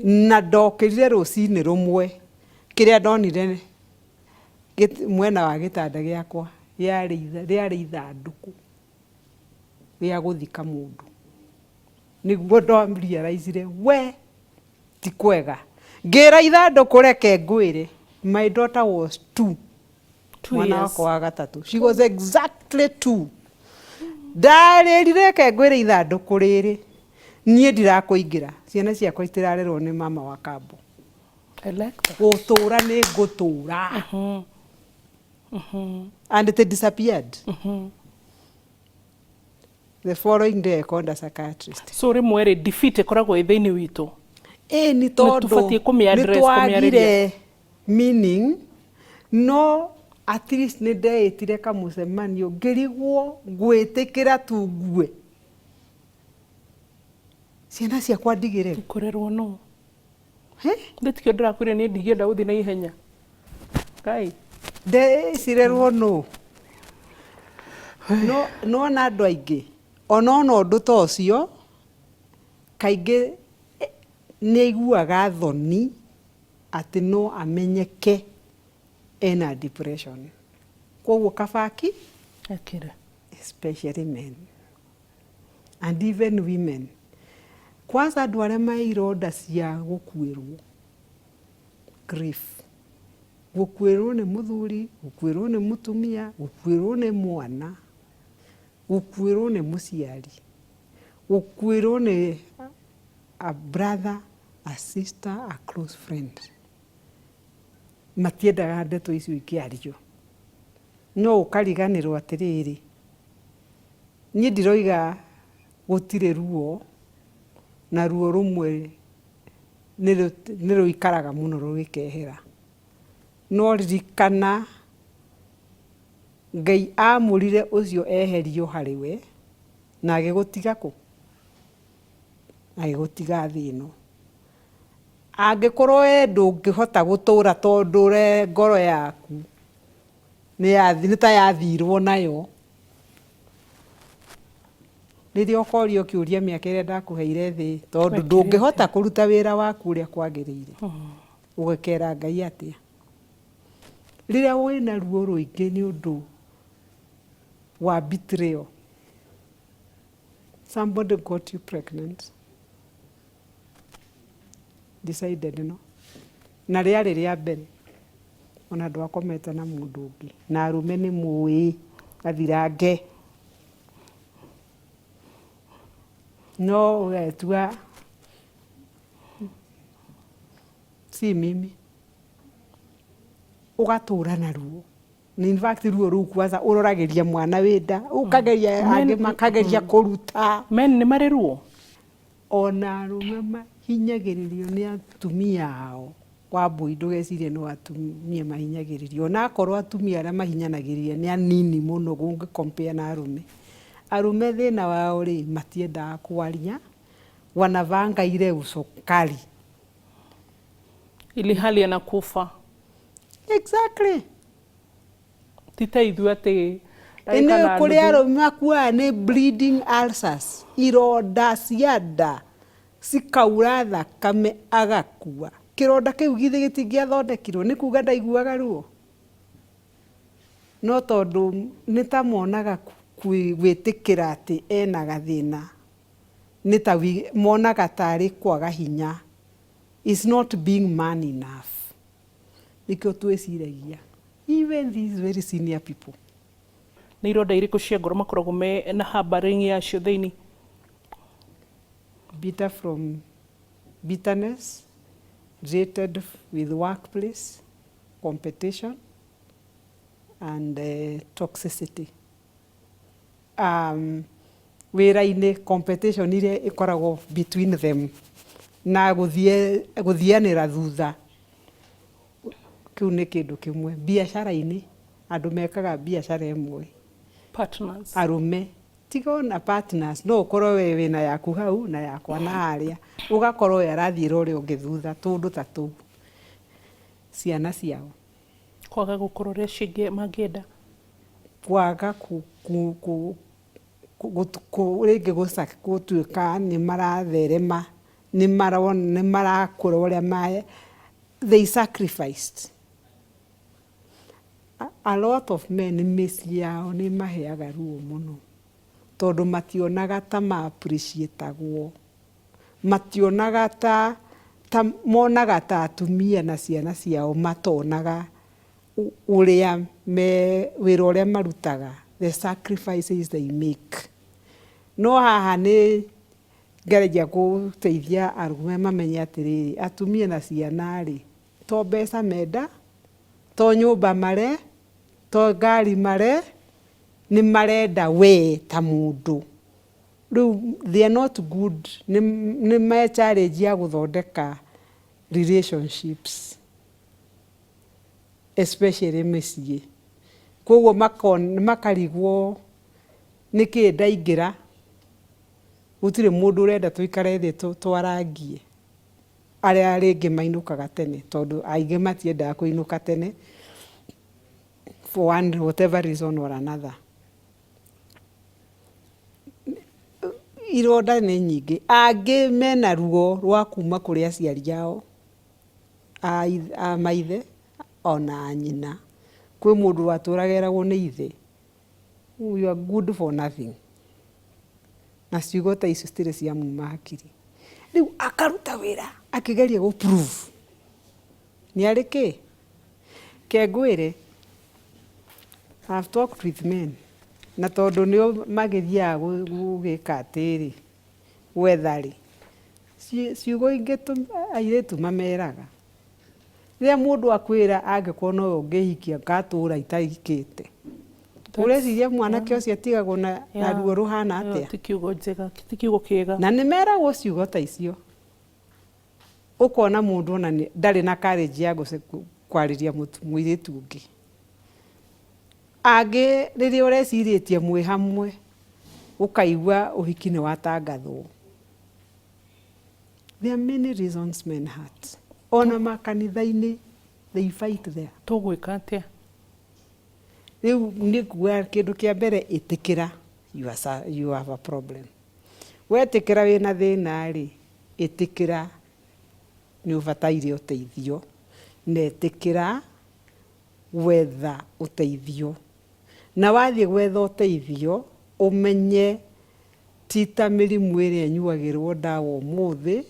Na ndokĩrire rũcinĩ rũmwe, kĩrĩa ndonire mwena wa gĩtanda gĩakwa rĩarĩ ithandũkũ rĩa gũthika mũndũ. Nĩguo ndarealizire we ti kwega. Ngĩra ithandũkũ, "Reke ngwĩre." My daughter was 2. Two Mwana years. wakwa wa gatatũ, she was exactly 2. Ndarĩrire, reke ngwĩre, ithandũkũ rĩrĩ niĩ ndirakũingĩra, ciana ciakwa itirarerwo nĩ mama wa kambo. I like that. Gũtũra nĩ ngũtũra, and it disappeared. The following day I called a psychiatrist. So rĩmwe rĩ, defeat ĩkoragwo ĩ thĩinĩ witũ. Ĩ nĩ tondũ tũbatiĩ kũmĩ-address, nĩ twagire kũmĩarĩria. Meaning no at least nĩ ndeĩtire kamũcemanio, ngĩrigwo ngwĩtĩkĩra tu ngue ciana ciakwa ndigĩre. Kũrerwo no He? Ndĩtikio ndĩrakwĩre niĩ ndingĩenda gũthiĩ na ihenya Ngai. Ndecirerwo no no nona andũ aingĩ onona ũndũ ta ũcio kaingĩ nĩ aiguaga thoni atĩ no amenyeke ena depression, koguo kabaki Akĩra. Especially men and even women. Kwanza andũ arĩa me ironda cia gũkuĩrwo, grief, gũkuĩrwo nĩ mũthuri, gũkuĩrwo nĩ mũtumia, gũkuĩrwo nĩ mwana, gũkuĩrwo nĩ mũciari, gũkuĩrwo nĩ a brother, a sister, a close friend, matiendaga ndeto icio ikĩario. No ũkariganĩrwo atĩrĩrĩ, niĩ ndiroiga gũtirĩ ruo, na ruo rũmwe nĩ rũikaraga mũno rũgĩkehera, no ririkana Ngai amũrire ũcio eherio harĩ we na agĩgũtiga kũ agĩgũtiga thĩ ĩno. Angĩkorwo we ndũngĩhota gũtũra tondũ re ngoro yaku nĩ ta yathirwo nayo, rĩrĩa ũkorio kĩũria mĩaka ĩrĩa ndakũheire thĩ, tondũ Wekire ndũngĩhota kũruta wĩra waku ũrĩa kwagĩrĩire, ũgĩkera Ngai atĩa rĩrĩa wĩna ruo rũingĩ nĩ ũndũ wa betrayal? Somebody got you pregnant, decided no na rĩarĩ rĩa mbere ona ndwakomete na mũndũ ũngĩ, na arũme nĩ mũĩ gathirange no ũgetua si mimi, ũgatũra na ruo. Na in fact ruo rũu kwanza ũroragĩria mwana wĩ nda, ũkageria angĩ makageria kũruta. Men nĩ marĩ ruo. Ona arũme mahinyagĩrĩrio nĩ atumia ao. Wambui, ndũgecirie no atumia mahinyagĩrĩrio, ona akorwo atumia arĩa mahinyanagĩrĩria nĩ anini mũno gũngĩ compare na arũme. Arũme thĩna wao rĩ, matiendaga kwaria, wanavanga ile usokali ili hali anakufa. Exactly. Ti ta ithuĩ atĩ Ĩnĩ ndagĩka na kũrĩ nuthu. Arũme makuaga nĩ bleeding ulcers, ironda cia nda cikaura thakame agakua. Kĩronda kĩu githĩ gĩtingĩathondekirwo nĩ kuga ndaiguaga ruo? No tondũ nĩ ta monaga gwĩtĩkĩra atĩ ena gathĩna nĩ ta monaga tarĩ kwaga hinya, is not being man enough. Nĩkĩo twĩciragia even these very senior people. Nĩ ironda irĩkũ cia ngoro makoragwo me na harboring yacio thĩinĩ? Bitter from bitterness related with workplace competition and toxicity. Wĩra-inĩ competition iria ĩkoragwo between them na gũthianĩra thutha, kĩu nĩ kĩndũ kĩmwe. Biacara-inĩ, andũ mekaga biacara ĩmwe, Partners. Arũme tiga ona partners, no ũkorwo we wĩna yaku hau na yakwa na harĩa, ũgakorwo we arathiĩra ũrĩa ũngĩ thutha, tũndũ ta tũu. Ciana ciao kwaga gũkorwo ũrĩa cingĩ mangĩenda. Kwaga rĩngĩ gũtuĩka nĩ maratherema, nĩ marakũra ũrĩa they sacrificed. A lot of men, mĩciĩ yao nĩ maheaga ruo mũno tondũ mationaga ta ma appreciatagwo, mationaga ta monaga ta atumia na ciana ciao matonaga. Ũrĩa me wĩra ũrĩa marutaga, the sacrifices they make. No haha nĩ ngeragia gũteithia arũme mamenye atĩrĩrĩ, atumia na ciana rĩ, to mbeca menda, to nyũmba mare, to ngari mare, nĩ marenda we ta mũndũ. Rĩu they are not good, nĩ me challenge ya gũthondeka relationships, especially mĩciĩ. Koguo makarigwo nĩkĩ ndaingĩra, gũtirĩ mũndũ ũrenda tũikare thĩ twarangie. Arĩa rĩngĩ mainũkaga tene, tondũ aingĩ matiendaga kũinũka tene for one whatever reason or another. Ironda nĩ nyingĩ. Angĩ mena ruo rwa kuma kũrĩ aciari ao a maithe ona a nyina. Kwĩ mũndũ watũraga eragwo nĩ ithe, "You are good for nothing." Na ciugo ta icio citirĩ ciamuma hakiri. Rĩu akaruta wĩra akĩgeria gũ prove nĩ arĩ kĩ. Ke ngwĩre, I've talked with men, na tondũ nĩo magĩthiaga gũgĩka atĩrĩ, gwetha rĩ, ciugo ingĩ airĩtu mameraga. Rĩrĩa mũndũ akwĩra angĩkorwo nowe ũngĩhikia ngatũra itahikĩte. Ũreciria mwanake ũcio atigagwo na ruo rũhana atĩa? Ti kiugo njega, ti kiugo kĩega. Na nĩ meragwo ciugo ta icio. Ũkona mũndũ ona ndarĩ na courage ya kwarĩria mũirĩtu ũngĩ. Angĩ rĩrĩa ũrecirĩtie mwĩ hamwe, ũkaigua ũhiki nĩ watangathwo. There are many reasons men hurt. Ona makanitha-inĩ, they fight there. Tũgwĩka atĩa? Rĩu nĩ kuga kĩndũ kĩa mbere, ĩtĩkĩra you have a problem. Wetĩkĩra wĩna thĩna rĩ, ĩtĩkĩra nĩ ũbataire ũteithio, na ĩtĩkĩra gwetha ũteithio. Na wathiĩ gwetha ũteithio, ũmenye ti ta mĩrimũ ĩrĩa ĩnyuagĩrwo ndawa ũmũthĩ,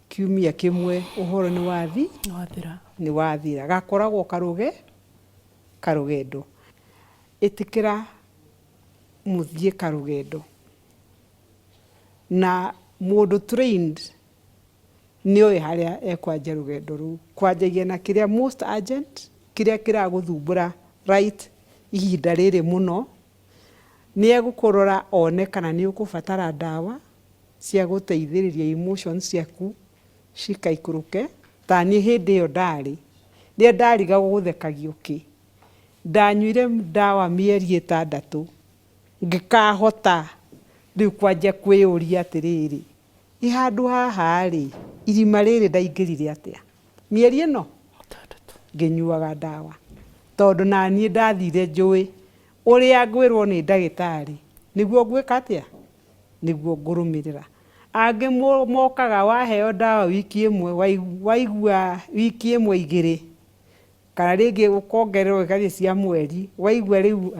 kiumia kĩmwe ũhoro nĩ wathi Wathira. Nĩ wathira. Gakoragwo karũgendo. Ĩtĩkĩra mũthiĩ karũgendo. Na mũndũ trained nĩ oĩ harĩa ekwanjia rũgendo rũu. Kwanjagia na kĩrĩa most urgent, kĩrĩa kĩragũthumbũra right ihinda rĩrĩ mũno. Nĩ egũkũrora one kana nĩ ũkũbatara ndawa cia gũteithĩrĩria emotions ciaku cikaikũrũke. Ta niĩ hĩndĩ ĩyo ndarĩ, rĩrĩa ndarigagwo gũthekagio kĩ, ndanyuire ndawa mĩeri 6, ngĩkahota rĩu kwanjia kwĩyũria atĩrĩrĩ, ĩ handũ haha rĩ, irima rĩrĩ ndaingĩrire atĩa? Mĩeri ĩno 6 ngĩnyuaga ndawa, tondũ naniĩ ndathire njũĩ ũrĩa ngwĩrwo nĩ ndagĩtarĩ nĩguo ngwĩka atĩa, nĩguo ngũrũmĩrĩra. Angĩ mokaga waheo ndawa wiki ĩmwe, waigua wiki ĩmwe igĩrĩ, kana rĩngĩ ũkongererwo ĩgathiĩ cia mweri, waigua rĩu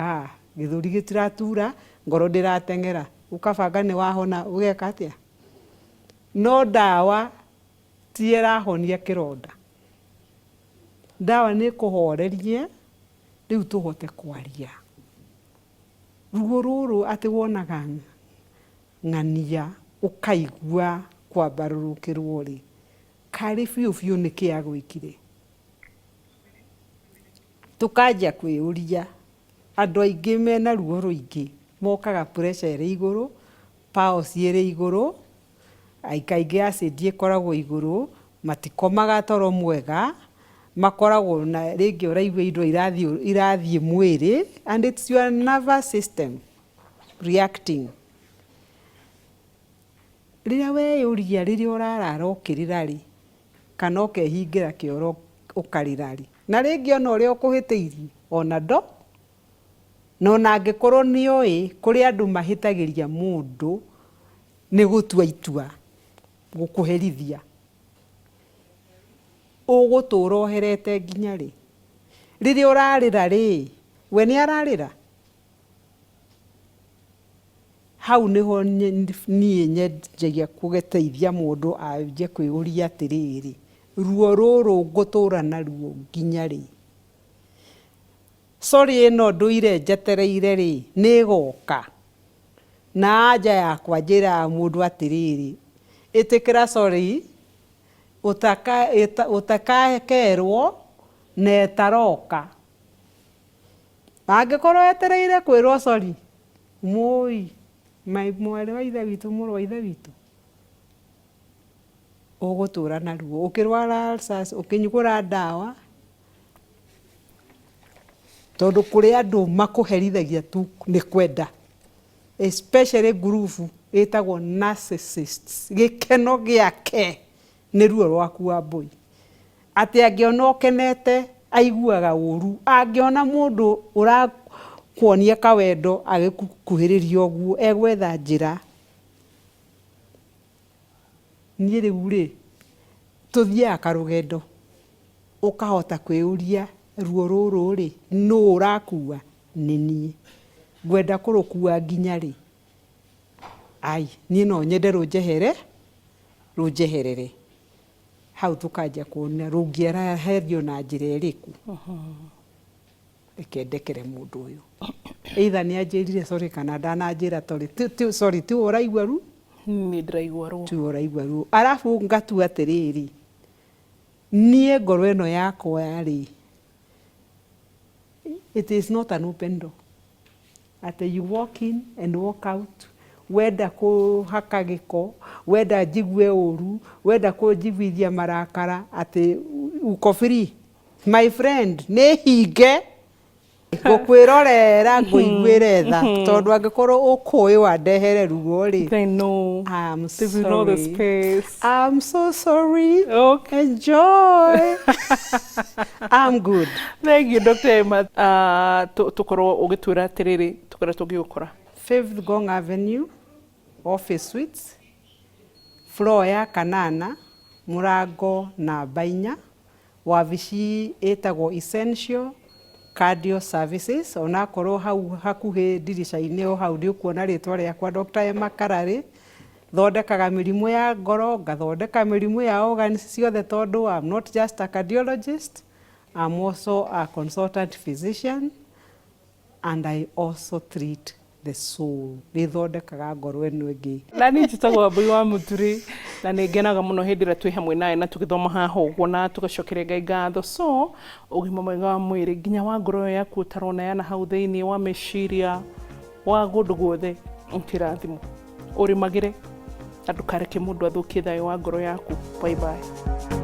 gĩthũri gĩtiratura, ngoro ndĩrateng'era, ũkabanga nĩ wahona, ũgeka atĩa? No ndawa ti ĩrahonia kĩronda. Ndawa nĩ ĩkũhorerie rĩu tũhote kwaria. Ruo rũrũ atĩ wonaga ng'ania ũkaigua kwambarũrũkĩrwo rĩ, karĩ biũ biũ nĩkĩ agwĩkire? Tũkanjia kwĩyũria, andũ aingĩ mena ruo rũingĩ mokaga pressure ĩrĩ igũrũ, pulse ĩrĩ igũrũ, kaingĩ acid ĩkoragwo igũrũ, matikomaga toro mwega, makoragwo na rĩngĩ ũraigua indo irathiĩ mwĩrĩ, and it's your nervous system reacting. Rĩrĩa weyũria rĩrĩa ũrarara ũkĩrĩra rĩ, kana ũkehingĩra kĩoro ũkarĩra rĩ, na rĩngĩ ona ũrĩa ũkũhĩtĩirie ona ndo, na ona angĩkorwo nĩ oĩ, kũrĩ andũ mahĩtagĩria mũndũ nĩ gũtua itua gũkũherithia. Ũgũtũra ũherete nginya rĩ? Rĩrĩa ũrarĩra rĩ, we nĩ ararĩra? Hau nĩho niĩ nyenjagia kũgeteithia mũndũ anjie kwĩyũria atĩrĩrĩ, ruo rũrũ ngũtũra naruo nginya rĩ? Sorry ĩno ndũire njetereire rĩ, nĩ ĩgoka? Na anja yakwa njĩraga mũndũ atĩrĩrĩ, ĩtĩkĩra sorry ũtakakerwo na ĩtaroka. Angĩkorwo wetereire kwĩrwo sorry, mũi, mwarĩ wa ithe witũ, mũrũ wa ithe witũ, ũgũtũra na ruo. Ũkĩrwara ulcers, ũkĩgũra ndawa, tondũ kũrĩ andũ makũherithagia tu nĩ kwenda, especially ngurubu ĩtagwo narcissists, gĩkeno gĩake nĩ ruo rwaku Wambũi. Atĩ angĩona ũkenete aiguaga ũru, angĩona mũndũ ũrakuonia kawendo agĩkuhĩrĩria ũguo, egwetha njĩra. Niĩ rĩu rĩ, tũthiaga karũgendo, ũkahota kwĩyũria ruo rũrũ rĩ, nũ ũrakua? Nĩ niĩ. Ngwenda kũrũkua nginya rĩ? Ai, niĩ no nyende rũnjehere, rũnjeherere. Hau tũkanjia kuona rũngĩeherio na njĩra ĩrĩkũ. Reke ndekere mũndũ ũyũ. Either nĩ anjĩrire sorry kana ndananjĩra sorry, tiwe ũraigua ruo? Niĩ ndĩraigua ruo. Tiwe ũraigua ruo. Arabu ngatua atĩrĩrĩ, niĩ ngoro ĩno yakwa rĩ, it is not an open door. Atĩ you walk in and walk out. Wenda kũhaka gĩko, wenda njigue ũru, wenda kũnjiguithia marakara, atĩ uko free. My friend, nĩ hinge ngũkwĩrorera ngũiguĩre tha, tondũ angĩkorwo ũkũĩ wandehere ruo rĩ, They know. I'm They will know the sorry. space. I'm so sorry. Okay. Enjoy. I'm good. Thank you, Dr. Emma. Tukorwo ũgĩtwĩra atĩrĩrĩ, tũkoretwo ngĩgũkora Fifth Gong Avenue, Office Suites, floor ya kanana, mũrango namba 4, wabici ĩtagwo Essential Cardio Services. Onakorwo hau hakuhĩ ndirica-inĩ o hau nĩ ũkuona rĩtwa rĩakwa Dr. Emma Kararĩ. Thondekaga mĩrimũ ya ngoro, ngathondeka mĩrimũ ya organs ciothe, tondũ I'm not just a cardiologist, I'm also a consultant physician and I also treat the soul. Nĩ thondekaga ngoro ĩno ĩngĩ. Na niĩ njĩtagwo Wambui wa Mũturi, na nĩ ngenaga mũno hĩndĩ ĩrĩa twĩ hamwe nawe na tũgĩthoma haha ũguo na tũgacokeria Ngai ngatho. So ũgima mwega wa mwĩrĩ nginya wa ngoro ĩyo yaku ũtarona yana hau thĩinĩ wa meciria wa kũndũ guothe, kĩrathimo ũrĩmagĩre na ndũkareke mũndũ athũkie thayũ wa ngoro yaku. Bye bye.